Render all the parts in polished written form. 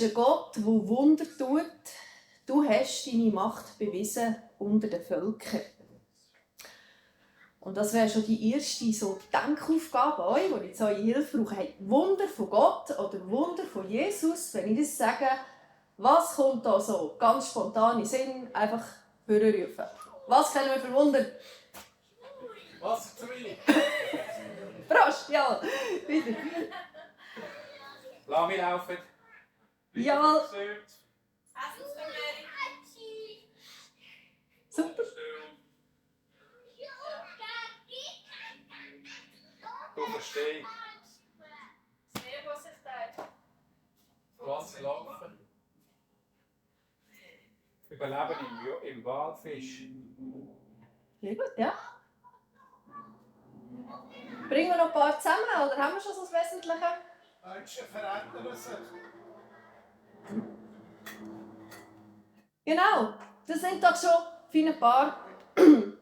ein Gott, der Wunder tut. Du hast deine Macht bewiesen unter den Völkern. Und das wäre schon die erste so Denkaufgabe an euch, die ich eure Hilfe brauche. Hey, Wunder von Gott oder Wunder von Jesus, wenn ich das sage, was kommt da so ganz spontan in den Sinn, einfach vorrufen. Was kennen wir für Wunder? Wasser zu Wein. Prost, ja, wieder. Lass mich laufen. Jawohl. Super. Du verstehst. Wasser laufen. Überleben im Walfisch. Sehr gut, ja. Bringen wir noch ein paar zusammen oder haben wir schon so das Wesentliche? Menschen verändern sich. Genau, das sind doch schon viele paar.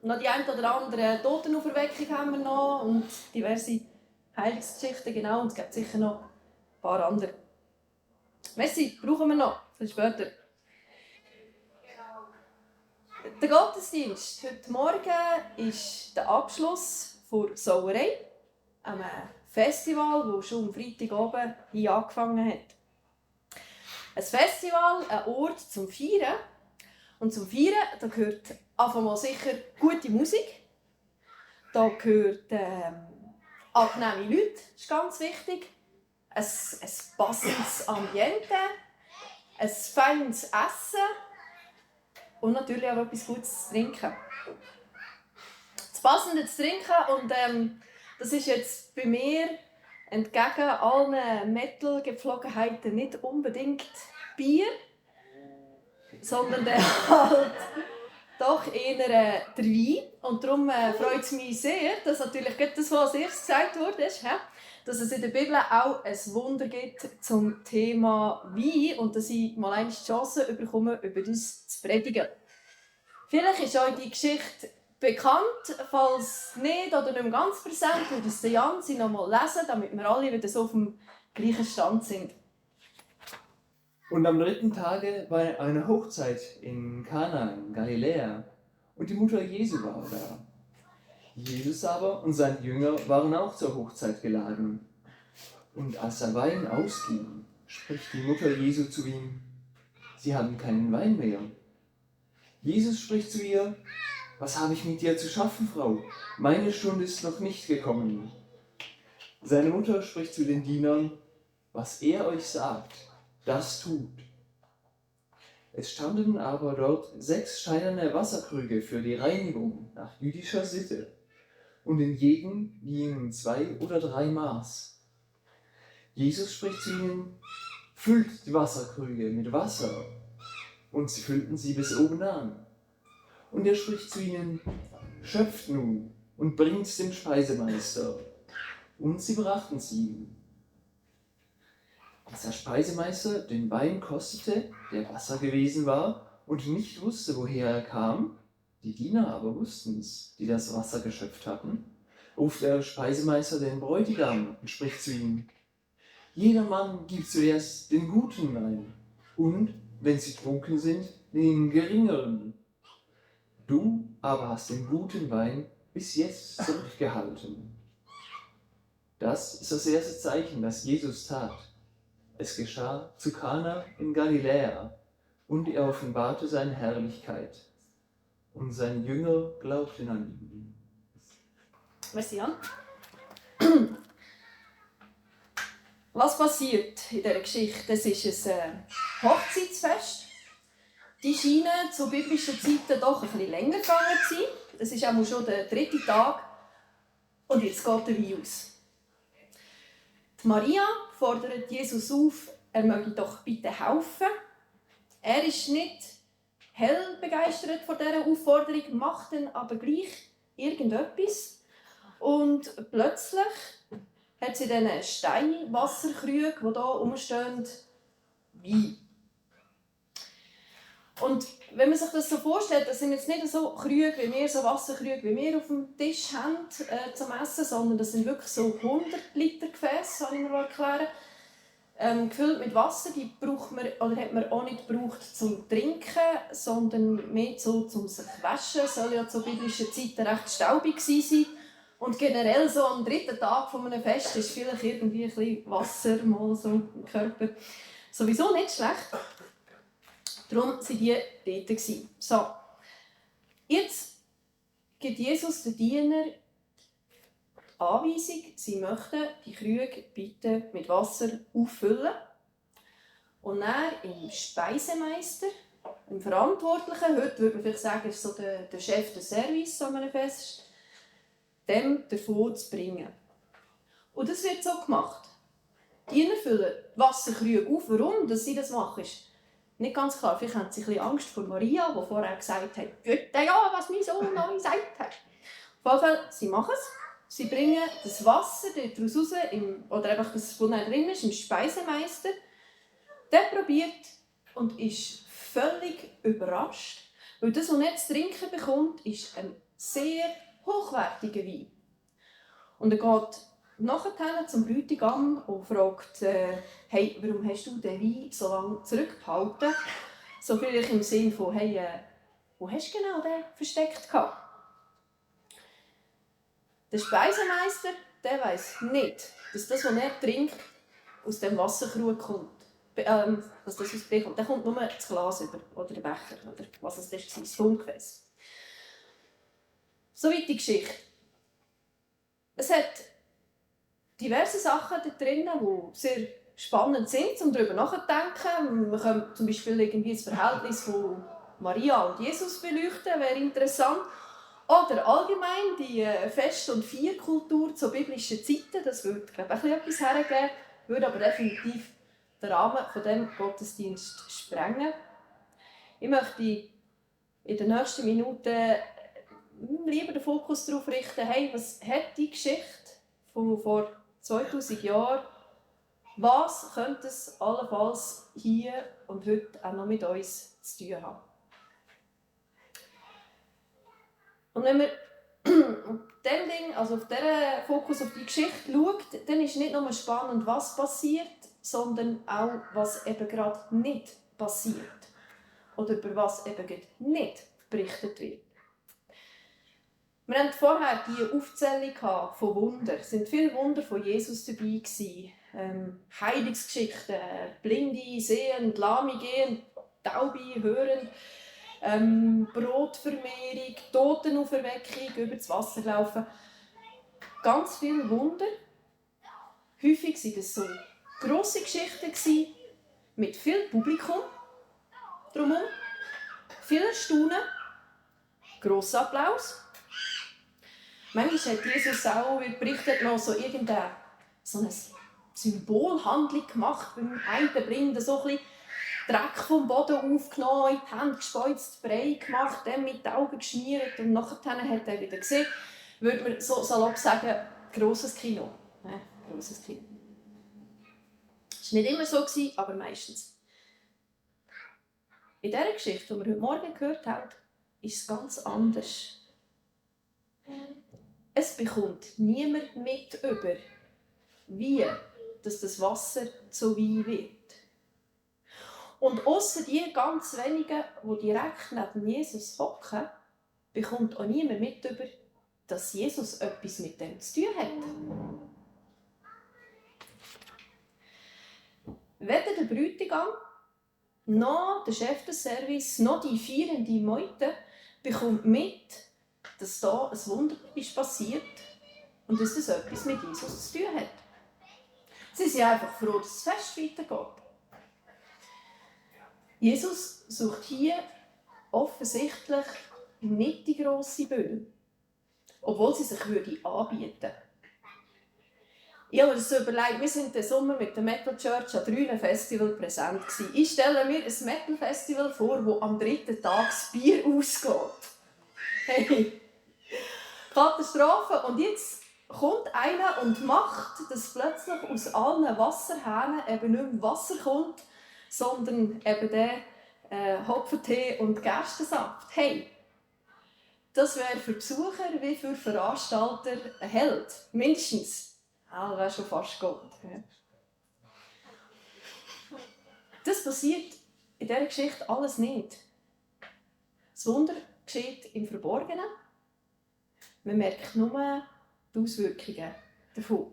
Noch die ein oder andere Totenauferweckung haben wir noch und diverse Heilungsgeschichten, genau. Und es gibt sicher noch ein paar andere. Messi brauchen wir noch, für später. Der Gottesdienst heute Morgen ist der Abschluss der Sauerei, einem Festival, das schon am Freitagabend hier angefangen hat. Ein Festival, ein Ort zum Feiern. Und zum Feiern da gehört einfach mal sicher gute Musik. Da gehört angenehme Leute, das ist ganz wichtig. Ein passendes Ambiente, ein feines Essen und natürlich auch etwas Gutes zu trinken. Das Passende zu trinken und das ist jetzt bei mir entgegen allen Metal-Gepflogenheiten nicht unbedingt Bier, sondern halt doch eher der Wein. Und darum freut es mich sehr, dass natürlich das, was als erstes gesagt wurde, dass es in der Bibel auch ein Wunder gibt zum Thema Wein und dass ich mal eine Chance bekomme, über das zu predigen. Vielleicht ist euch die Geschichte bekannt, falls nicht oder nicht mehr ganz präsent, würde es Jan sie noch mal lesen, damit wir alle wieder so auf dem gleichen Stand sind. Und am 3. Tage war eine Hochzeit in Kana in Galiläa und die Mutter Jesu war da. Jesus aber und seine Jünger waren auch zur Hochzeit geladen. Und als der Wein ausging, spricht die Mutter Jesu zu ihm: Sie haben keinen Wein mehr. Jesus spricht zu ihr: Was habe ich mit dir zu schaffen, Frau? Meine Stunde ist noch nicht gekommen. Seine Mutter spricht zu den Dienern: Was er euch sagt, das tut. Es standen aber dort 6 steinerne Wasserkrüge für die Reinigung nach jüdischer Sitte, und in jedem gingen 2 oder 3 Maß. Jesus spricht zu ihnen: Füllt die Wasserkrüge mit Wasser, und sie füllten sie bis oben an. Und er spricht zu ihnen: Schöpft nun und bringt's dem Speisemeister. Und sie brachten es ihm. Als der Speisemeister den Wein kostete, der Wasser gewesen war, und nicht wusste, woher er kam, die Diener aber wussten es, die das Wasser geschöpft hatten, ruft der Speisemeister den Bräutigam und spricht zu ihm: Jeder Mann gibt zuerst den guten Wein, und, wenn sie trunken sind, den geringeren. Du aber hast den guten Wein bis jetzt zurückgehalten. Das ist das erste Zeichen, das Jesus tat. Es geschah zu Kana in Galiläa, und er offenbarte seine Herrlichkeit. Und seine Jünger glaubten an ihn. Merci, Jan. Was passiert in dieser Geschichte? Es ist ein Hochzeitsfest. Die scheinen zu biblischen Zeiten doch ein bisschen länger gegangen zu sein. Es ist auch schon der 3. Tag. Und jetzt geht der Wein aus. Die Maria fordert Jesus auf, er möge doch bitte helfen. Er ist nicht hell begeistert von dieser Aufforderung, macht dann aber gleich irgendetwas. Und plötzlich hat sie diese Steinwasserkrüge, die hier rumstehen, Wein. Und wenn man sich das so vorstellt, das sind jetzt nicht so Krüge wie wir, so Wasserkrüge wie wir auf dem Tisch haben zum Essen, sondern das sind wirklich so 100 Liter Gefäße, kann ich mir erklären. gefüllt mit Wasser, die braucht man, oder hat man auch nicht gebraucht zum Trinken, sondern mehr so zum sich waschen. Soll ja zu biblischen Zeiten recht staubig gewesen sein. Und generell so am 3. Tag von einem Fest ist vielleicht irgendwie ein bisschen Wasser mal so im Körper sowieso nicht schlecht. Darum waren die dort. So. Jetzt gibt Jesus den Diener Anweisung, sie möchten die Krüge bitte mit Wasser auffüllen. Und dann im Speisemeister, im Verantwortlichen, heute würde man vielleicht sagen, ist so der Chef des Service an einem Fest, dem davon zu bringen. Und das wird so gemacht. Die Diener füllen Wasserkrüge auf. Warum dass sie das machen, ist nicht ganz klar. Vielleicht haben sie ein bisschen Angst vor Maria, die vorher gesagt hat, bitte ja, was mein Sohn noch gesagt hat. Auf jeden Fall, sie machen es. Sie bringen das Wasser daraus raus, oder einfach das, was da drin ist, im Speisemeister. Der probiert und ist völlig überrascht, weil das, was er zu trinken bekommt, ist ein sehr hochwertiger Wein. Und er geht nachher zum Bräutigam und fragt, hey, warum hast du den Wein so lange zurückgehalten? So vielleicht im Sinn von, hey, wo hast du genau den versteckt gehabt? Der Speisemeister, der weiss nicht, dass das, was er trinkt, aus dem Wasserkrug kommt. Dass das aus dem kommt. Der kommt nur das Glas über, oder der Becher, oder was es war, das Funkgefäß. Soweit die Geschichte. Es hat diverse Sachen da drin, die sehr spannend sind, um darüber nachzudenken. Wir können zum Beispiel irgendwie das Verhältnis von Maria und Jesus beleuchten, wäre interessant. Oder allgemein die Fest- und Feierkultur zu biblischen Zeiten, das würde, glaube ich, etwas hergeben, würde aber definitiv den Rahmen von diesem Gottesdienst sprengen. Ich möchte in den nächsten Minuten lieber den Fokus darauf richten, hey, was hat die Geschichte von vor 2000 Jahren, was könnte es allenfalls hier und heute auch noch mit uns zu tun haben. Und wenn man auf diesen Fokus auf die Geschichte schaut, dann ist nicht nur spannend, was passiert, sondern auch, was eben gerade nicht passiert. Oder über was eben gerade nicht berichtet wird. Wir hatten vorher die Aufzählung von Wundern. Es waren viele Wunder von Jesus dabei. Heilungsgeschichten, Blinde sehend, Lahme gehend, Taube hörend, Brotvermehrung, Totenauferweckung, über das Wasser laufen. Ganz viele Wunder. Häufig waren das so grosse Geschichten mit viel Publikum drumherum, viel Staunen, grosser Applaus. Manchmal hat Jesus auch, wie berichtet, noch so irgendeine eine Symbolhandlung gemacht. Beim einen Blinden so ein bisschen Dreck vom Boden aufgenommen, in die Hände gespeuzt, Brei gemacht, dann mit den Augen geschmiert und nachher hat er wieder gesehen. Würde man so salopp sagen, grosses Kino. Ja, grosses Kino. Das war nicht immer so, aber meistens. In dieser Geschichte, die wir heute Morgen gehört haben, ist es ganz anders. Es bekommt niemand mit über, wie das Wasser zu Wein wird. Und ausser die ganz wenigen, die direkt neben Jesus hocken, bekommt auch niemand mit über, dass Jesus etwas mit dem zu tun hat. Weder der Bräutigam, noch der Chef des Service, noch die feierende Meute bekommt mit, dass da ein Wunder ist passiert und dass das etwas mit Jesus zu tun hat. Sie sind einfach froh, dass das Fest weitergeht. Jesus sucht hier offensichtlich nicht die grosse Bühne, obwohl sie sich anbieten würde. Ich habe mir das so überlegt, wir waren den Sommer mit der Metal Church an 3 Festivals präsent. Ich stelle mir ein Metal Festival vor, wo am 3. Tag das Bier ausgeht. Hey, Katastrophe. Und jetzt kommt einer und macht, dass plötzlich aus allen Wasserhähnen eben nicht mehr Wasser kommt, sondern eben der Hopfentee und Gerstensaft. Hey, das wäre für Besucher wie für Veranstalter ein Held, mindestens. Das wäre schon fast Gott. Das passiert in dieser Geschichte alles nicht. Das Wunder geschieht im Verborgenen. Man merkt nur die Auswirkungen davon.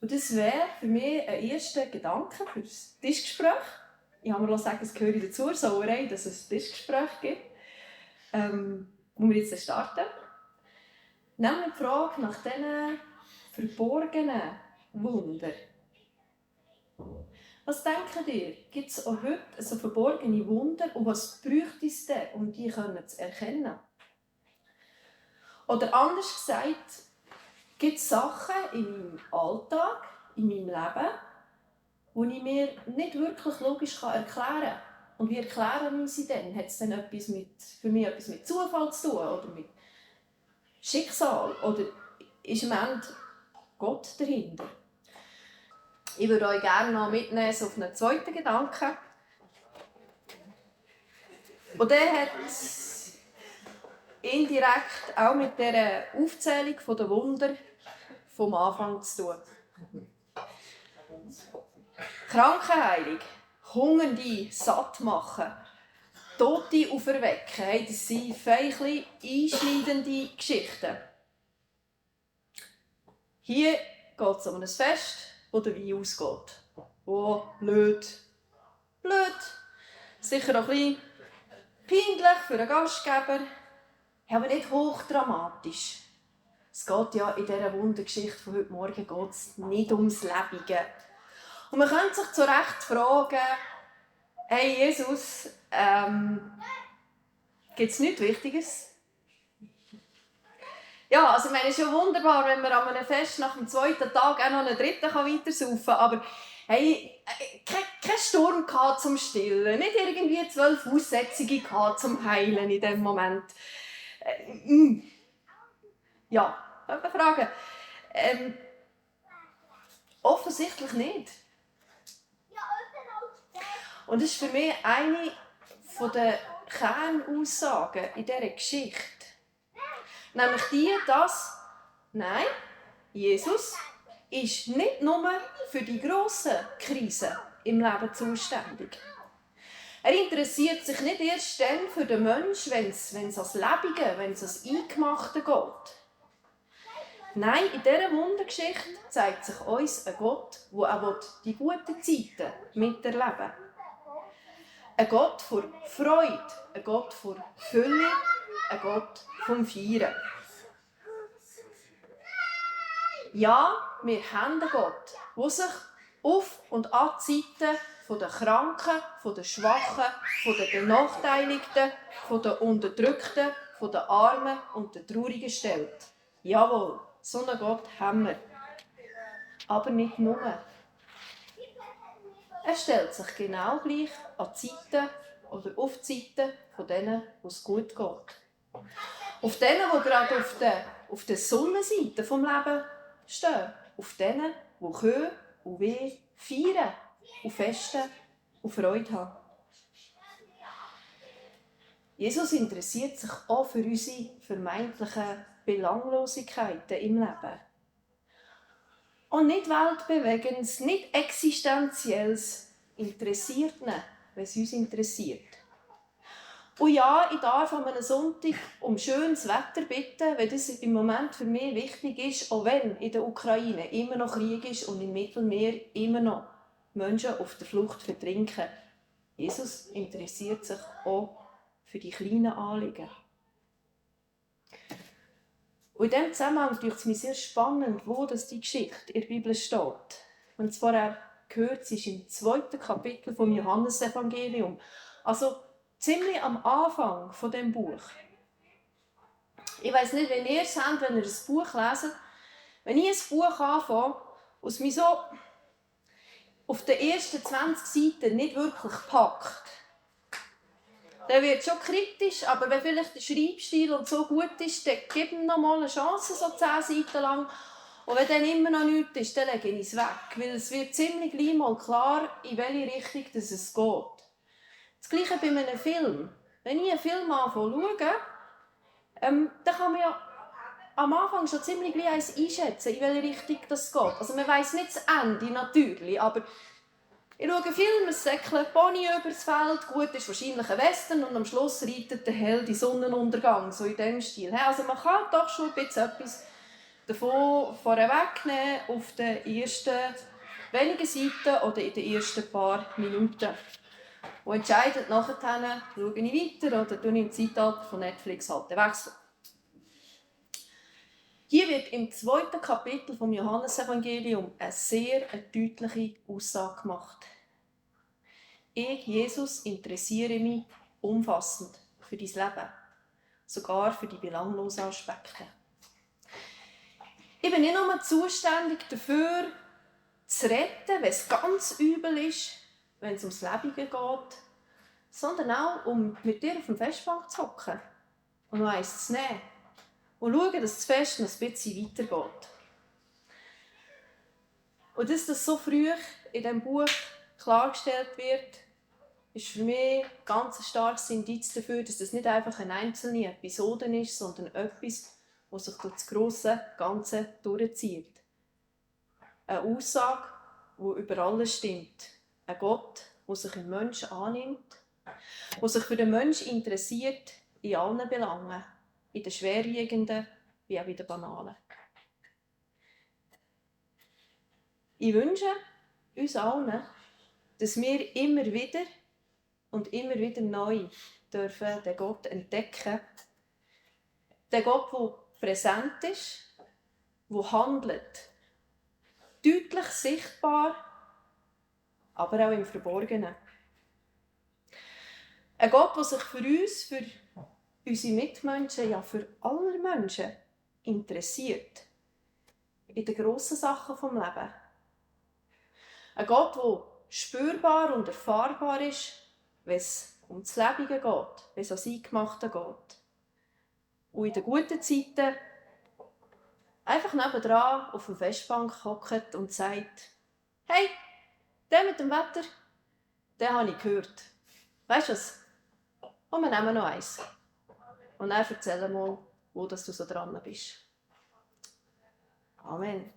Und das wäre für mich ein erster Gedanke für das Tischgespräch. Ich habe mir sagen, es gehört dazu, Sauerei, dass es ein Tischgespräch gibt, wo wir jetzt starten. Nämlich die Frage nach diesen verborgenen Wundern. Was denkt ihr? Gibt es auch heute so verborgene Wunder und was bräuchte es denn, um die zu erkennen? Oder anders gesagt, gibt es Sachen in meinem Alltag, in meinem Leben, die ich mir nicht wirklich logisch erklären kann. Und wie erklären wir sie denn? Hat es dann für mich etwas mit Zufall zu tun oder mit Schicksal? Oder ist am Ende Gott dahinter? Ich würde euch gerne noch mitnehmen auf einen zweiten Gedanken. Und der hat indirekt auch mit dieser Aufzählung der Wunder vom Anfang zu tun. Krankenheilung, Hungernde satt machen, Tote auferwecken, das sind feindliche, einschneidende Geschichten. Hier geht es um ein Fest, wo der Wein ausgeht. Oh, blöd. Sicher auch ein bisschen peinlich für einen Gastgeber, aber nicht hochdramatisch. Es geht ja in dieser Wundergeschichte von heute Morgen nicht ums Lebige. Und man könnte sich zu Recht fragen, hey Jesus, gibt es nichts Wichtiges? Ja, also ich meine, es ist ja wunderbar, wenn man an einem Fest nach dem zweiten Tag auch noch einen dritten weiter saufen kann, aber hey, kein Sturm zum Stillen, nicht irgendwie 12 Aussetzungen zum Heilen in diesem Moment. Ja, kann man fragen. Offensichtlich nicht. Und das ist für mich eine der Kernaussagen in dieser Geschichte. Nämlich die, dass, nein, Jesus ist nicht nur für die grossen Krisen im Leben zuständig. Er interessiert sich nicht erst dann für den Menschen, wenn es ans Lebige, wenn es ans Eingemachte geht. Nein, in dieser Wundergeschichte zeigt sich uns ein Gott, der auch die guten Zeiten miterleben will. Ein Gott vor Freude, ein Gott vor Fülle, ein Gott vom Feiern. Ja, wir haben einen Gott, der sich auf und an die Seite der Kranken, der Schwachen, der Benachteiligten, der Unterdrückten, der Armen und der Traurigen stellt. Jawohl, so einen Gott haben wir. Aber nicht nur. Er stellt sich genau gleich an die Seite oder auf die Seite von denen, wo es gut geht. Auf denen, die gerade auf der Sonnenseite des Lebens stehen. Auf denen, die können und wollen feiern und festen und Freude haben. Jesus interessiert sich auch für unsere vermeintlichen Belanglosigkeiten im Leben. Und nicht Weltbewegendes, nicht Existenzielles interessiert ihn, wenn es uns interessiert. Und ja, ich darf an einem Sonntag um schönes Wetter bitten, weil das im Moment für mich wichtig ist, auch wenn in der Ukraine immer noch Krieg ist und im Mittelmeer immer noch Menschen auf der Flucht vertrinken. Jesus interessiert sich auch für die kleinen Anliegen. Und in diesem Zusammenhang finde ich es mich sehr spannend, wo die Geschichte in der Bibel steht. Und zwar vorher gehört, sie ist im 2. Kapitel vom Johannesevangelium. Also ziemlich am Anfang von dem Buch. Ich weiss nicht, wenn ihr es habt, wenn ihr ein Buch leset. Wenn ich ein Buch anfange, was mich so auf den ersten 20 Seiten nicht wirklich packt, dann wird schon kritisch, aber wenn vielleicht der Schreibstil und so gut ist, dann gib ihm noch mal eine Chance, so 10 Seiten lang. Und wenn dann immer noch nichts ist, dann lege ich es weg. Weil es wird ziemlich gleich mal klar, in welche Richtung es geht. Das Gleiche bei einem Film. Wenn ich einen Film anfange zu schauen, dann kann man ja am Anfang schon ziemlich gleich einschätzen, in welche Richtung das geht. Also man weiss nicht das Ende natürlich, aber ich schaue Filme, es säckelt Pony über das Feld, gut, ist wahrscheinlich ein Western und am Schluss reitet der Held in Sonnenuntergang, so in diesem Stil. Also man kann doch schon ein bisschen etwas davon vorwegnehmen auf den ersten wenigen Seiten oder in den ersten paar Minuten. Und entscheidet nachher, schaue ich weiter oder tue ich im Zeitalter von Netflix halt den Wechsel. Hier wird im 2. Kapitel vom Johannesevangelium eine sehr deutliche Aussage gemacht. Ich, Jesus, interessiere mich umfassend für dein Leben, sogar für die belanglosen Aspekte. Ich bin nicht nur zuständig dafür, zu retten, wenn es ganz übel ist, wenn es ums Leben geht, sondern auch, um mit dir auf der Festbank zu hocken und noch eins zu nehmen und schauen, dass das Fest noch ein bisschen weitergeht. Und dass das so früh in diesem Buch klargestellt wird, ist für mich ein ganz starkes Indiz dafür, dass das nicht einfach eine einzelne Episode ist, sondern etwas, das sich durch das grosse Ganze durchzieht. Eine Aussage, die über alles stimmt. Ein Gott, der sich im Menschen annimmt, der sich für den Menschen interessiert in allen Belangen, in den schwerwiegenden wie auch in den banalen. Ich wünsche uns allen, dass wir immer wieder und immer wieder neu dürfen den Gott entdecken. Den Gott, der präsent ist, der handelt. Deutlich sichtbar, aber auch im Verborgenen. Ein Gott, der sich für uns, für unsere Mitmenschen, ja für alle Menschen interessiert. In den grossen Sachen des Lebens. Ein Gott, der spürbar und erfahrbar ist, wenn es um das Leben geht, wenn es ans Eingemachte geht. Und in den guten Zeiten einfach nebendran auf der Festbank hockt und sagt: «Hey, der mit dem Wetter, den habe ich gehört. Weisst du was? Und wir nehmen noch eins. Und dann erzähl mal, wo du so dran bist.» Amen.